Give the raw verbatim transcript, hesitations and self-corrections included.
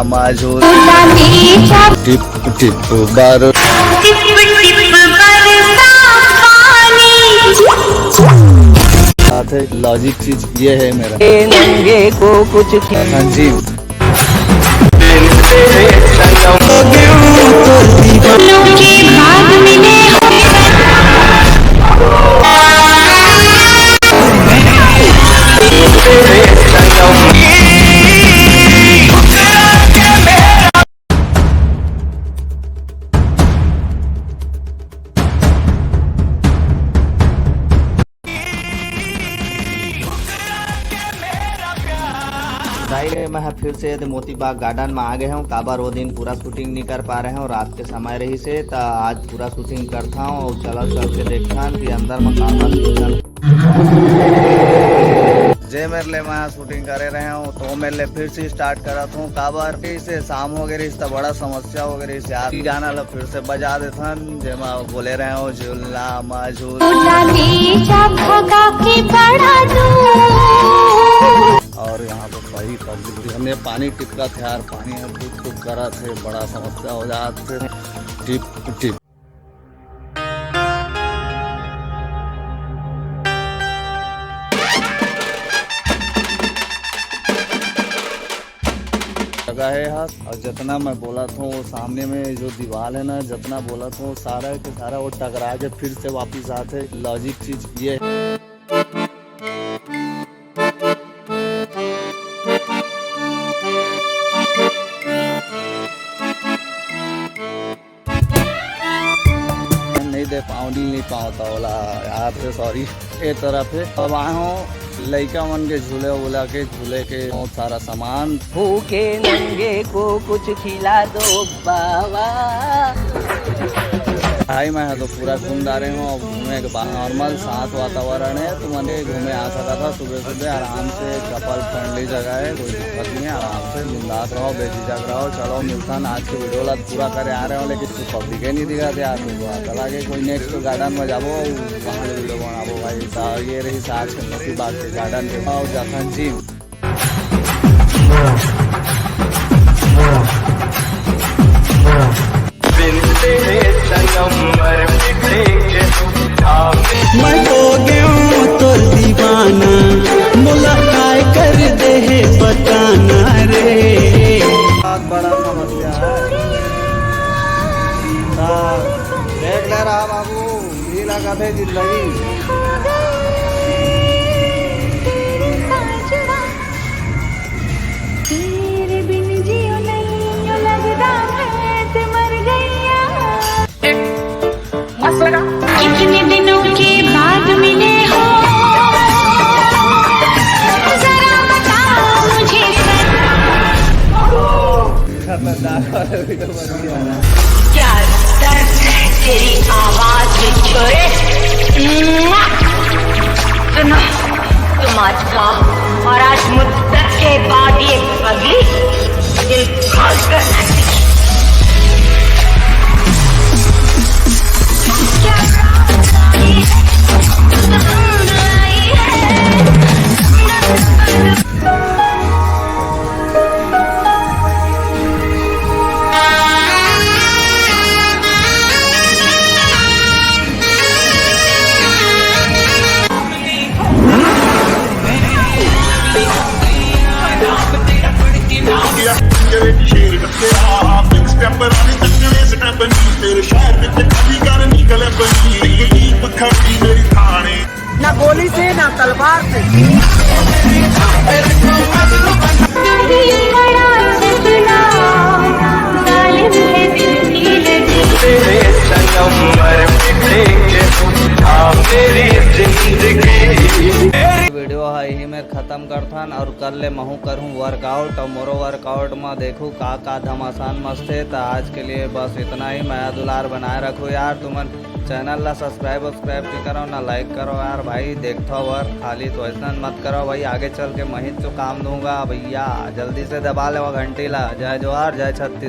माजूर। Tip tip बार। साथ है, logic चीज ये है मेरा। नंगे को कुछ संजीव। भाई, मैं फिर से मोती बाग गार्डन में आ गए हूँ। काबर वो दिन पूरा शूटिंग नहीं कर पा रहे हूँ, रात के समय रही से, त आज पूरा शूटिंग करता हूँ और चलो चल के देखता हूँ कि अंदर में काबर शूटिंग। जे मेरे ले मैं शूटिंग करे रहे हूँ, तो मेरे ले फिर से स्टार्ट करत हूँ। काबर से शाम हो गई रही, त बड़ा समस्या हो गई रही से। आप गाना ला फिर से बजा देथन, जेमा बोले रहे हो, "झूलना मजूर।" उठा दीजा भगा के बड़ा दूर। और यहाँ पे भाई पब्लिक भी, हमने पानी टिपका थे यार, पानी अब खूब खूब करा थे, बड़ा समस्या हो जात थे। Tip tip. जगह है यहाँ, और जितना मैं बोला था, वो सामने में जो दीवार है ना, जितना बोला था, वो सारा के सारा वो टकरा के फिर से वापस आते। लॉजिक चीज ये है। नहीं दे पाओ, नहीं, नहीं पाओ तो बोला यार से सॉरी। ए तरफ है, अब आए हो लइका मन के झूले उला के, झूले के बहुत सारा सामान। भूखे नंगे को कुछ खिला दो बाबा। भाई, मैं तो पूरा घूम डारे हूँ। अब घूमे के बाद नॉर्मल साफ वातावरण है, तो मन घूमे आ सकता था सुबह सुबह आराम से। कपल फ्रेंडली जगह है, कोई दिक्कत नहीं है, आराम से बिंदास रहो, बेझिझक रहो। चलो मिलता आज के वीडियो ला पूरा करे आ रहे हो, लेकिन पब्लिक ही नहीं दिखा दे यार, तुमको आता लगे कोई नेक्स्ट गार्डन में जाबो, वहाँ ले वीडियो बनाबो भाई। तो ये रही आज के मोती बाग के गार्डन के, और जखन जी। मैं हो गया तोर दीवाना, मोला काय कर दे है बताना रे। बहुत बड़ा समस्या है। हाँ, देख ले रहा बाबू, ये लगा थे जिंदगी। तेरे बिन जियो नहीं लगदा, मैं ते मर गईया। मस्त लगा। इतने दिनों के बाद मिले हो, जरा बताओ मुझे सर। खतरनाक वाला वीडियो बन गया। क्या दर्द है तेरी आवाज में, छोरे। सुनो, तुम आज गाओ और आज मुद्दत के बाद ये पगली दिल खोल कर नाचेगी। ਤੇਰੇ ਸ਼ਹਿਰ ਵਿੱਚ ਕਦੀ ਗੱਲ ਨਹੀਂ ਗਲਤ ਨਹੀਂ, ਇੱਕ ਟੀਪ ਖੜੀ ਮੇਰੀ ਥਾਣੇ। ना गोली से ना तलवार से। वीडियो है यही में खत्म करथन और कल ले महू करहूँ वर्कआउट और मोरो वर्कआउट में देखू का का धमासान मस्त है। तो आज के लिए बस इतना ही। मया दुलार बनाए रखो यार तुमन। चैनल ला सब्सक्राइब वब्सक्राइब नहीं करो ना, लाइक करो यार भाई। देखता वर खाली तो ऐसा मत करो भाई, आगे चल के महित जो काम दूंगा भैया, जल्दी से दबा लेवा घंटी ला। जय जोहार, जय छत्तीस।